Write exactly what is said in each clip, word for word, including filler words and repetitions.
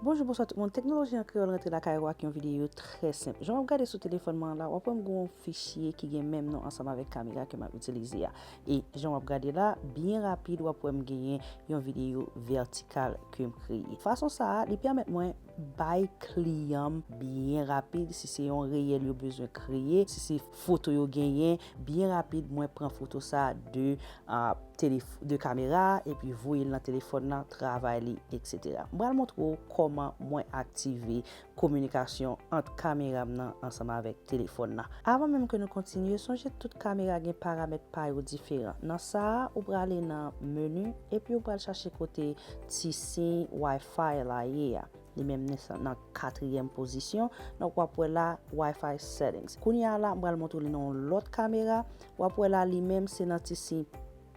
Bonjou, bonswa tout moun. Teknoloji an Kreyòl rantre lakay ou ak yon videyo trè senp. Jan w ap gade sou telefòn mwen an la, w ap wè m gen yon fichye ki gen menm non ansanm avèk kamera ke m ap itilize a. E jan w ap gade la, byen rapid, w ap wè m genyen yon videyo vètikal ke m kreye. Fason sa a, li pèmèt mwen bay kliyan m byen rapid, si se yon reel yo bezwen kreye, si se foto yo genyen, byen rapid, mwen pran foto sa a de, a, telef-, de kamera a, epi voye l nan telefòn nan, travay li, etsetera. M pral montre w kòman mwen aktive kominikasyon ant kamera m nan ansanm avèk telefòn nan. Avan menm ke nou kontinye, sonje tout kamera gen paramèt pa yo diferan. Nan sa a, ou prale nan meni, epi ou pral chache kote ti siy Wi-Fi la ye a. Li menm nan sa, nan katriyèm pozisyon. Donk, w ap wè la Wi-Fi settings. Kounye a la, m pral montre w li nan yon lòt kamera. W ap wè la, li menm se nan ti siy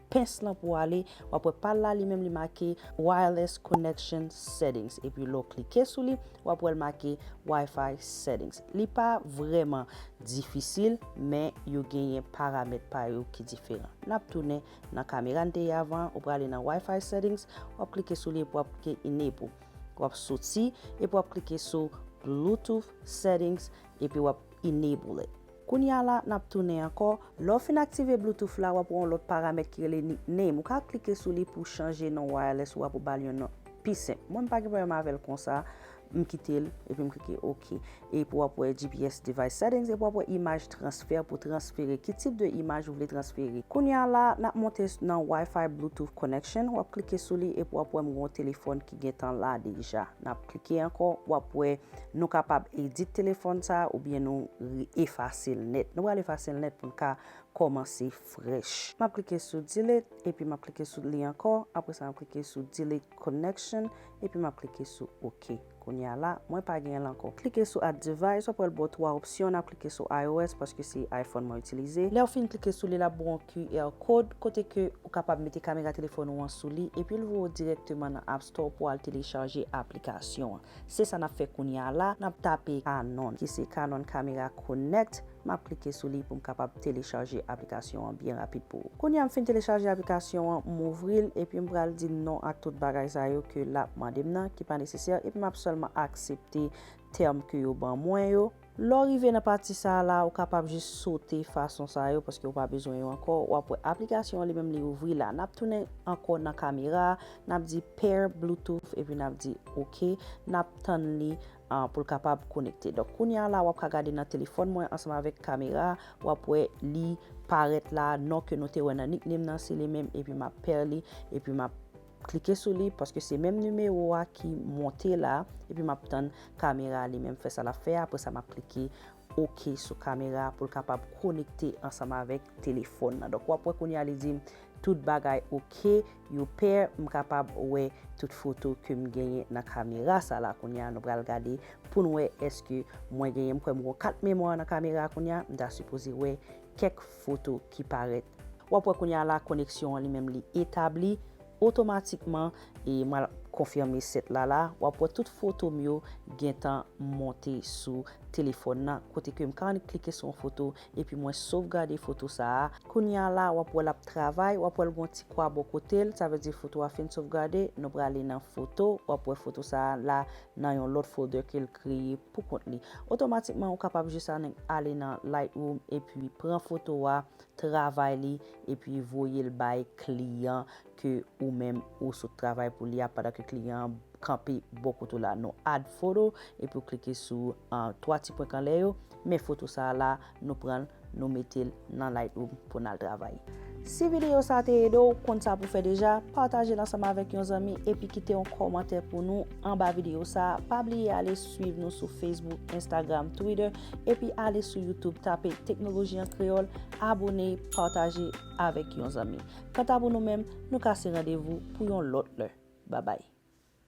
pens lan pou ale. W ap wè pa l la, li menm li make wireless connection settings. Epi lè w klike sou li, w ap wè l make Wi-Fi settings. Li pa vrèman difisil, men yo genyen paramèt pa yo ki diferan. N ap tounen nan kamera n te ye avan, ou prale nan Wi-Fi settings, w ap klike sou li epi w ap klike enable. W ap soti, epi w ap klike sou Bluetooth settings, epi w ap enable it. Kounye a la, n ap tounen ankò. Lè w fin aktive Bluetooth la, w ap wè yon lòt paramèt ki rele nickname. Ou ka klike sou li pou w chanje non wireless ou a pou w ba l yon non pi senp. Mwen, m pa gen pwoblèm avè l konsa. M kite l, epi m klike OK. Epi w ap wè G P S device settings, epi w ap wè imaj transfè pou transfere. Ki tip de imaj ou vle transfere? Kounye a la, n ap monte s-, nan Wi-Fi Bluetooth connection, w ap klike sou li, epi w ap wè m gen yon telefòn ki gentan la deja. N ap klike ankò, w ap wè nou kapab edit telefòn sa a, oubyen nou re-, efase l nèt. Nou pral efase l nèt pou n ka kòmanse frèch. M ap klike sou delete, epi m ap klike sou li ankò. Apre sa, m ap klike sou delete connection, epi m ap klike sou OK. Kounye a la, mwen pa genyen l ankò. Klike sou add device, w ap wè l ba w twa opsyon, n ap klike sou I O S paske se iPhone mwen itilize. Lè w fin klike sou li, l ap ba w yon Q R code, kote ke ou kapab mete kamera telefòn ou an sou li, epi l voye w dirèkteman nan App Store pou w al telechaje aplikasyon an. Se sa n ap fè kounye a la, n ap tape Canon, ki se Canon Camera Connect. M ap klike sou li pou m kapab telechaje aplikasyon an byen rapid pou ou. Kounye a m fin telechaje aplikasyon an, m ouvri l, epi m pral di l non ak tout bagay sa yo ke l ap mande m nan, ki pa nesesè, epi m ap sèlman aksepte tèm ke yo ban mwen yo. Lè w rive nan pati sa a la, ou kapab jis sote fason sa yo, paske ou pa bezwen yo ankò. W ap wè aplikasyon an li menm li ouvri la. N ap tounen ankò nan kamera, n ap di pair Bluetooth, epi n ap di OK. N ap tann li ah, pou l kapab konekte. Donk, kounye a la, w ap ka gade nan telefòn mwen ansanm avèk kamera, w ap wè li parèt la, non ke nou te wè nan nickname nan, se li menm, epi m ap pair li, epi m ap klike sou li, paske se menm nimewo a ki monte la, epi m ap tann kamera a li menm fè sa l ap fè a, apre sa m ap klike OK sou kamera pou l kapab konekte ansanm avèk telefòn nan. Donk, w ap wè kounye a li di m tout bagay OK, you pair, m kapab wè tout foto ke m genyen nan kamera sa la. Kounye a, nou pral gade pou n wè èske mwen genyen, m kwè m gen kat memwa nan kamera kounye a, m ta sipoze wè kèk foto ki parèt. W ap wè kounye a la, koneksyon an li menm li etabli otomatikman, e mwen al konfime sèt la la, w ap wè tout foto m yo gentan monte sou telefòn nan, kote ke m ka annik klike sou yon foto, epi mwen sovgade foto sa a. Kounye a la, w ap wè l ap travay, w ap wè l gon ti kwa bò kote l, sa vle di foto a fin sovgade, nou prale nan foto, w ap wè foto sa a la nan yon lòt folder ke l kreye pou kont li. Otomatikman, ou kapab jis annik ale nan Lightroom epi pran foto a, travay li, epi voye l bay kliyan ke ou menm ou sot travay pou li a, pandan ke kliyan an kanpe bò kote w la. Nou add photo, epi w klike sou, ah, twa ti pwen k anlè yo, men foto sa a la, nou pran l, nou mete l nan Lightroom pou n al travay. Si videyo sa a te ede w, konn sa pou fè deja, pataje l ansanm avèk yon zanmi, epi kite yon kòmantè pou nou anba videyo sa a. Pa bliye ale swiv nou sou Facebook, Instagram, Twitter, epi ale sou YouTube, tape Teknoloji an Kreyòl, abone, pataje avèk yon zanmi. Kanta pou nou menm, nou kase randevou pou yon lòt lè. Babay.